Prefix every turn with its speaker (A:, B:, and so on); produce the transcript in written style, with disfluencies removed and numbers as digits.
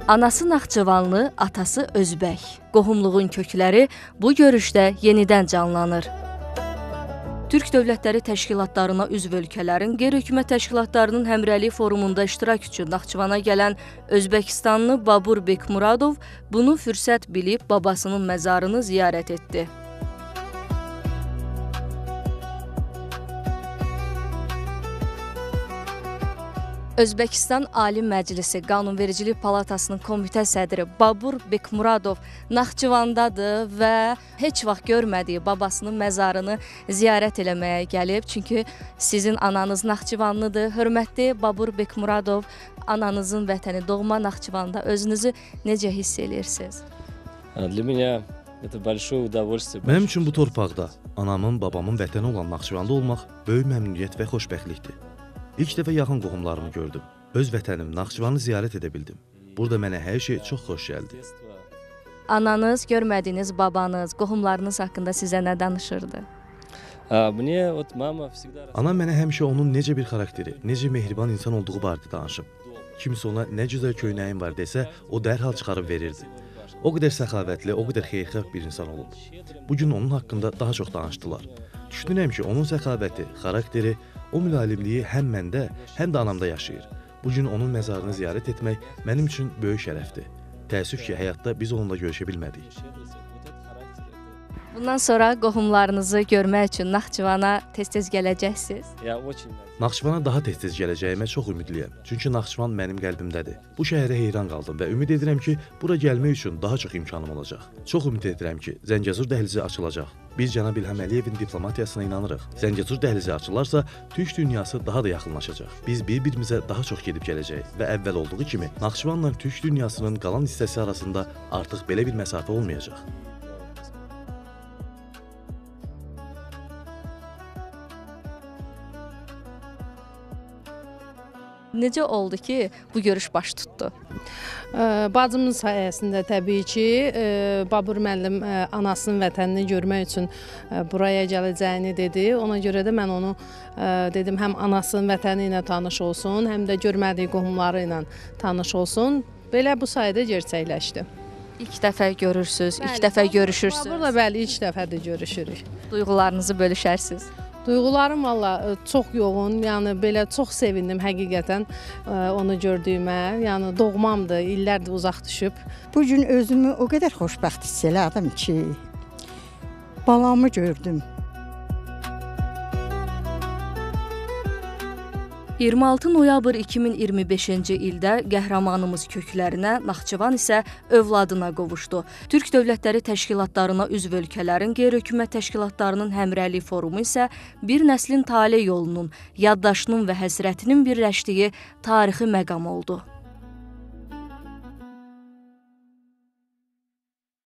A: Anası Naxçıvanlı, atası Özbək. Qohumluğun kökləri bu görüşdə yenidən canlanır. Türk Dövlətləri Təşkilatlarına üzv ölkələrin qeyri-hökumət təşkilatlarının həmrəylik forumunda iştirak üçün Naxçıvana gələn Özbəkistanlı Babur Bekmuradov bunu fürsət bilib babasının məzarını ziyarət etdi. Özbəkistan Ali Məclisi Qanunvericilik Palatasının komitə sədri Babur Bekmuradov Naxçıvandadır və heç vaxt görmədiyi babasının məzarını ziyarət eləməyə gəlib. Çünki sizin ananız Naxçıvanlıdır. Hörmətli Babur Bekmuradov, ananızın vətəni doğma Naxçıvanda özünüzü necə hiss eləyirsiniz?
B: Для меня это большое удовольствие.
C: Mənim üçün bu torpaqda anamın, babamın vətəni olan Naxçıvanda olmaq böyük məmnuniyyət və xoşbəxtlikdir. İlk dəfə yaxın qohumlarımı gördüm. Öz vətənim Naxçıvanı ziyarət edə bildim. Burada mənə hər şey çox xoş gəldi.
A: Ananız, görmədiyiniz babanız, qohumlarınız haqqında sizə nə danışırdı?
C: Anam mənə həmişə onun necə bir xarakteri, necə mehriban insan olduğu barədə danışıb. Kimsə ona nə gözəl köynəyim var desə, o dərhal çıxarıb verirdi. O qədər səxavətli, o qədər xeyirxah bir insan olub. Bugün onun haqqında daha çox danışdılar. Düşünürəm ki, onun səxavəti, xarakteri, o mülayimliyi həm məndə, həm də anamda yaşayır. Bugün onun məzarını ziyarət etmək mənim üçün böyük şərəfdir. Təəssüf ki, həyatda biz onunla görüşə bilmədik.
A: Bundan sonra qohumlarınızı görmək üçün Naxçıvana tez-tez gələcəksiniz.
C: Naxçıvana daha tez-tez gələcəyimə çox ümidliyəm. Çünki Naxçıvan mənim qəlbimdədir. Bu şəhərə heyran qaldım və ümid edirəm ki, bura gəlmək üçün daha çox imkanım olacaq. Çox ümid edirəm ki, Zəngəzur dəhlizi açılacaq. Biz cənab İlham Əliyevin diplomatiyasına inanırıq. Zəngəzur dəhlizi açılarsa, Türk dünyası daha da yaxınlaşacaq. Biz bir-birimizə daha çox gedib gələcəyik və əvvəl olduğu kimi Naxçıvanla Türk dünyasının qalan hissəsi arasında artıq belə bir məsafə olmayacaq.
A: Necə oldu ki, bu görüş baş tutdu?
D: Bacımın sayəsində təbii ki, Babur müəllim anasının vətənini görmək üçün buraya gələcəyini dedi. Ona görə də mən onu dedim, həm anasının vətəni ilə tanış olsun, həm də görmədiyi qohumları ilə tanış olsun. Belə bu sayədə gerçəkləşdi.
A: İlk dəfə görürsünüz, ilk dəfə görüşürsünüz.
D: Baburla bəli, ilk dəfədir görüşürük.
A: Duyğularınızı bölüşərsiniz.
D: Duyğularım valla çox yoğun, yəni belə çox sevindim həqiqətən onu gördüyümə. Yəni doğmamdır, illərdir uzaq düşüb.
E: Bu gün özümü o qədər xoşbəxt hiss elədim ki, balamı gördüm.
A: 26 noyabr 2025-ci ildə qəhrəmanımız köklərinə, Naxçıvan isə övladına qovuşdu. Türk Dövlətləri Təşkilatlarına üzv ölkələrin qeyri-hökumət təşkilatlarının həmrəylik forumu isə bir nəslin tale yolunun, yaddaşının və həsrətinin birləşdiyi tarixi məqam oldu.